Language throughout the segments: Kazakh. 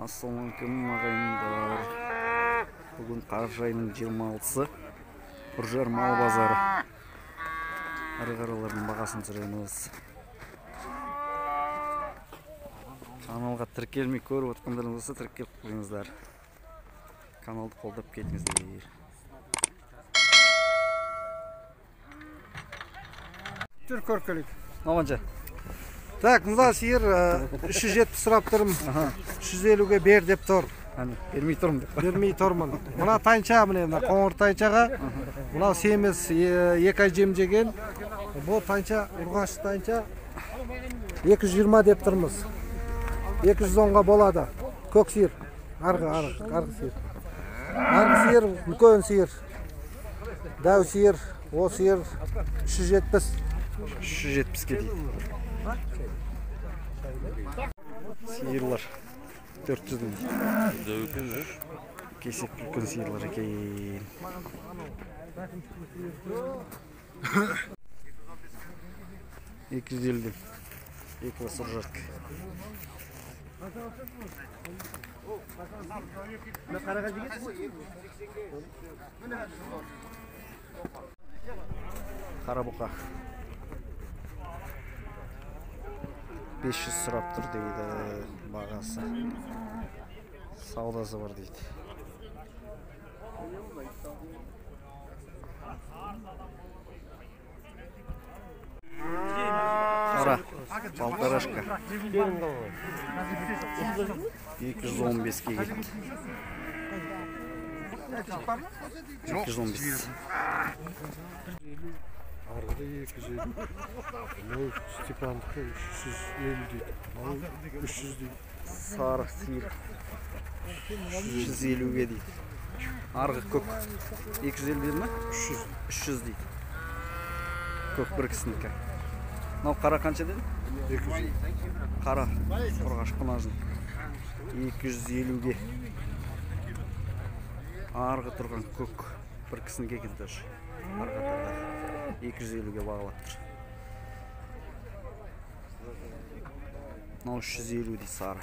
Ассалаумағалейкум ағайындар. Бүгін қараша айының 26-сы. Үржар мал базары. Ірі қаралардың бағасын түсіреміз. Каналға тіркелмей көріп отқандарыңыз болса, тіркеліп қойыңыздар. Каналды қолдап кетіңіздер. Жүр көркелік. Мынау? Так, мына сиыр 370 сұрап тұрмын. 350-ге бер деп тұр. Әне, бермей тұрмын деп. Бермей тұрмын. Мына тайынша, міне мына қоңыр тайыншаға. Мынау семіз, 2 ай жем жеген. Бұл тайынша, ұрғашы тайынша 220 деп тұрмыз. 210-ға болады. Көк сиыр. Арғы сиыр. Арғы сиыр, үлкен сиыр. Дәу сиыр, о сиыр 370. 370-ке дейді. Сиырлар 400-ден дейді. Кесек үлкен сиырлар екен. 250-ден. Екі бас ұржарк. Қара бұқа 500 сұрап тұр дейді бағасы. Саудасы бар дейді. Қара, полторашка. 215-ке кетті. 215. Арғыда 250, мынау Степандікі 350 дейді, мынау 300 дейді. Сары сиыр 350-ге дейді. Арғы көк 250 деді ме? 300. 300 дейді. Көк бір кісінікі. Мынау қара қанша деді? 250. Қара ұрғаш құнажын 250-ге. Арғы тұрған көк бір кісінікі екен тоже. Арғы қатарда 250-ге бағалап тұр. Мынау 350 дейді сары.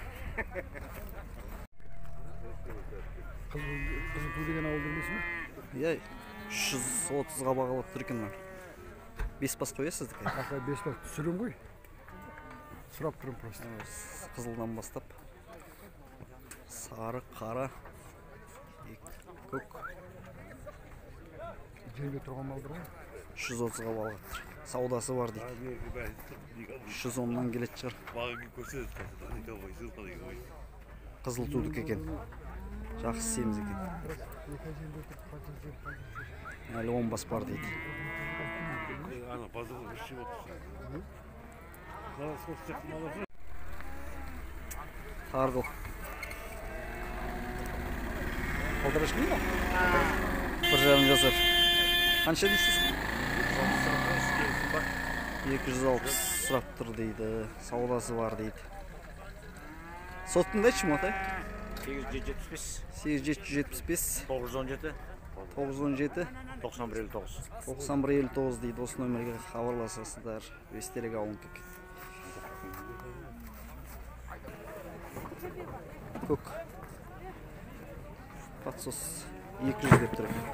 Қызыл ту деген ауылды білесің бе? Иә, 330-ға бағалап тұр екен мына. 5 бас қоясыздікі? Аха, 5 бас түсірем ғой. Сұрап тұрмын просто. Қызылдан бастап сары, қара, көк. Жерге тұрған малдар ғой. 330-ға бағалап тұр. Саудасы бар дейді. 310-нан келетін шығар. Қызыл тудікі екен. Жақсы семіз екен. Әлі 10 бас бар дейді. Тарғыл. Полторашка ма? 1,5 жасар. Қанша дейсіз? 260 сұрап тұр дейді. Саудасы бар дейді. Соттың да матай? 875. 875. 917. 917. 9159. 9159 дейді. Осы нөмірге хабарласасыздар. Бестерек ауылынікі. Көк. Подсос 200 деп тұр екен.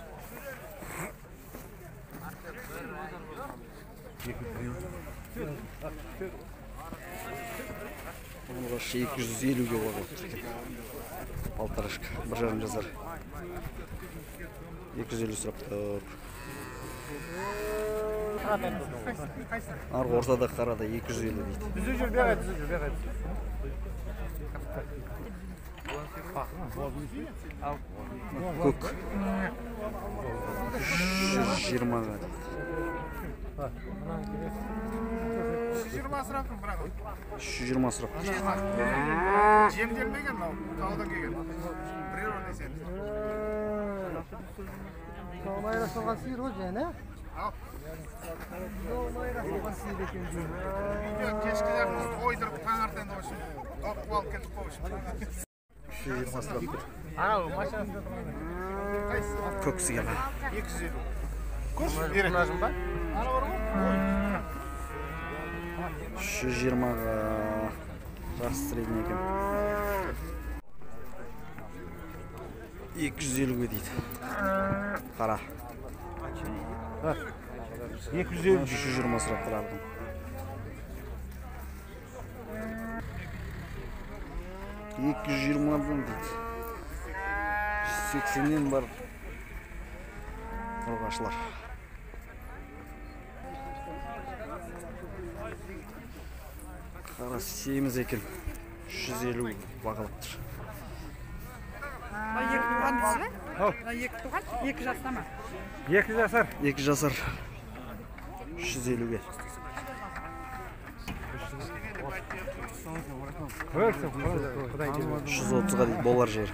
Ұрғашы 250-ге бағалап тұр екен. Полторашка, 1,5 жасар. 250 сұрап тұр. Арғы ортада қарада 250 дейді. Түзу жүр, бері түзу жүр, бері. Көк 120-ға дейді. 320 сұрап тұрмын, бірақ. 320 сұрап тұр. Жемделмеген мынау, таудан келген. Природный семіз. Майра салған сиыр ғой және? Ал. Майра салған сиыр екен деймін. Кешкі жақын тойдырып таңертең осы топ алып кеттік қой. 320 сұрап тұр. Анау машинасында тұрған. Қайсысы? Көк сиыр. 250. Көрші, береді. Ба? Ана бар ғой. 320-ға жақсы средний екен. 250-ге дейді. Қара. 250. 320 сұрап тұр арғын. 220-дан дейді. 180-нен бар ұрғашылар. Қара семіз екен. 350 бағалап тұр. Екі туған дейсіз бе? Екі туған, 2 жаста ма? 2 жасар. 2 жасар. 350-ге. Жүз отызға дейді болар жер.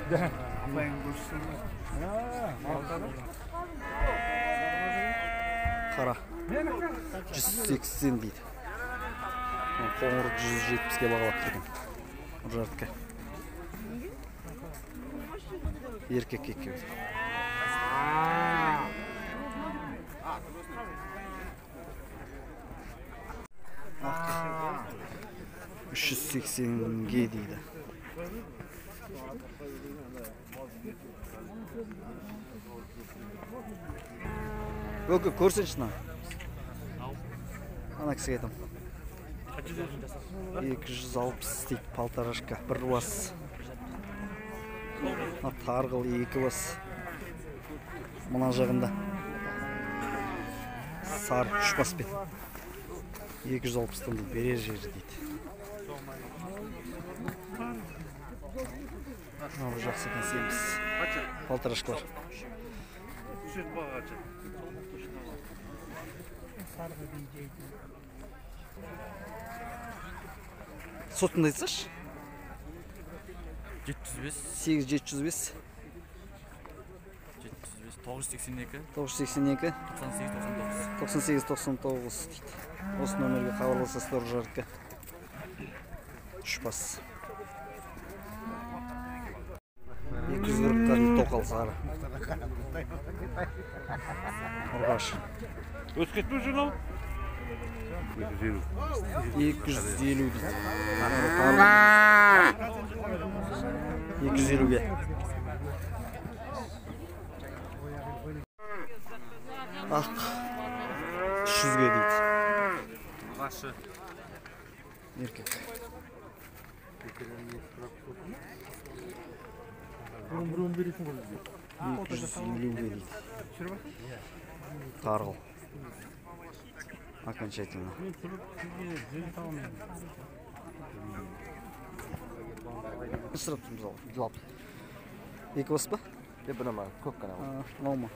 Қара. 180 дейді. Қоңыр 170-ге бағалап тұр екен. Ұржардікі. Еркек екеуі. Ақ 380-ге дейді. Өке, көрсінші мына. Ана кісіге айтам. 260 дейді, полторашка, бір бас. Тарғыл 2 бас. Мына жағында сары 3 баспен. 260-тан берер жері дейді. Мынау жақсы екен семіз. Полторашкалар. Сотында айтсашы? 705. 8 705. 705 982. 982. 98 99. 98 99 дейді. Осы номерге хабарласасыздар ұржардікі. 3 бас. 240-қа дейді тоқал сары. Ұрғаш. Өсіп кетпей жүр мынау? 250 дейді. 250-ге. Ақ 300-ге дейді. Еркек. 250-ге дейді. Тарғыл. Окончательно. Сұрап тұрмыз ал. 2 бас па? Бір ама, көп қана. Мынау ма?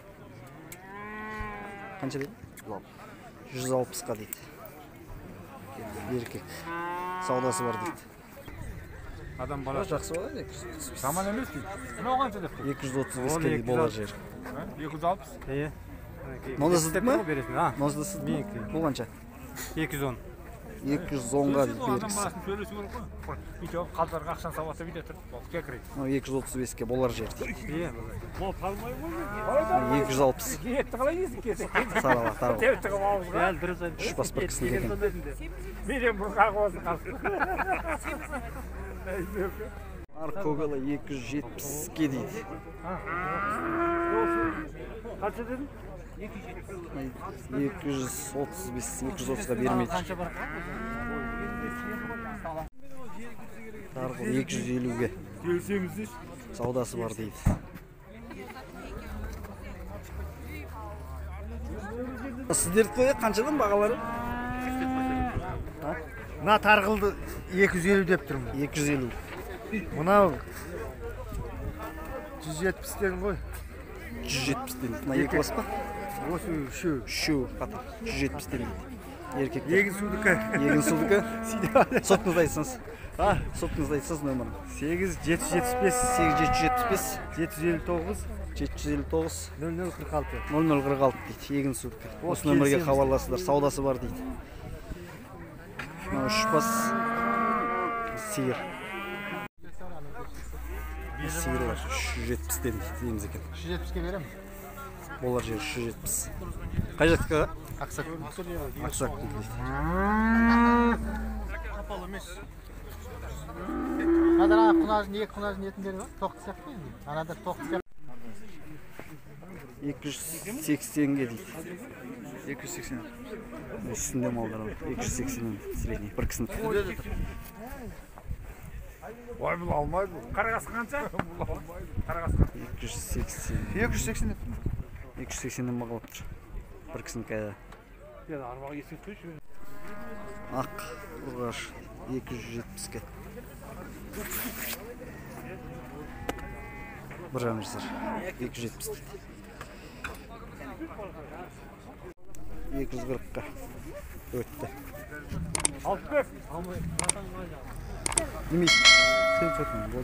Қанша дейді? 160-қа дейді. Еркек. Саудасы бар дейді. Адам баласы. Жақсы болады 235. Жаман емес дейді. Мынау қанша деп тұр? 235-ке дейді болар жер. 260? Иә. Мынау да сіздікі ме? Мынау да сіздікі ме? Бұл қанша? 210. 210-ға дейді Адам бергісі. баласын сөйлесу керек қой. Бүйтіп қалдарға ақшаны салып бүйте тұрып, кекірейді. Мынау 235-ке болар жер дейді. Иә. Мал талмай ғой. 260. Етті қалай жейсің кесек? Сарала, тарғыл. Теп тығып ауызға. Дәл дұрыс айтты. 3 бас бір кісінікі екен. Менен бір қағып алсын қалсын. Ар көгала 270-ке дейді. Қанша дедің? 235, 230-ға бермейді. Тарғыл 250-ге. Саудасы бар дейді. Сіздерді қояйық, қаншадан бағалары? Мына тарғылды 250 деп тұрмын. 250. Мынау 170-тен ғой. 170-тен. Мына 2 бас па? Осы үшеу. Үшеу қатар. 170-тен дейді. Еркектер. Егін судікі. Егін судікі. Сотыңызды айтсаңыз. Сотыңызды айтсаңыз нөмірін. 8 775 8 775 759 759 0046. 0046 дейді. Егін судікі. Осы нөмірге хабарласыңдар. Саудасы бар дейді. Мынау 3 бас сиыр. Сиырлар 370-тен дейміз екен. 370-ке беремін. Болар жері 370. Қай жақтікі аға? Ақсақ. Ақсақ дейді. Қазір ана құнажын, екі құнажын етін беріп, тоқты сияқты енді. Анада тоқты сияқты. 280-ге дейді. 280. Үстінде малдар бар. 280-нен средний. Бір кісінікі. Ой, бұл алмайды. Қарағасы қанша? Қарағасы. 280. 280 деп. 280-нен бағалап тұр. Бір кісінікі. Ақ ұрғаш 270-ке. 1,5 жасар. 270 дейді. 240-қа өтті. 65. Демейді. Сен сотың.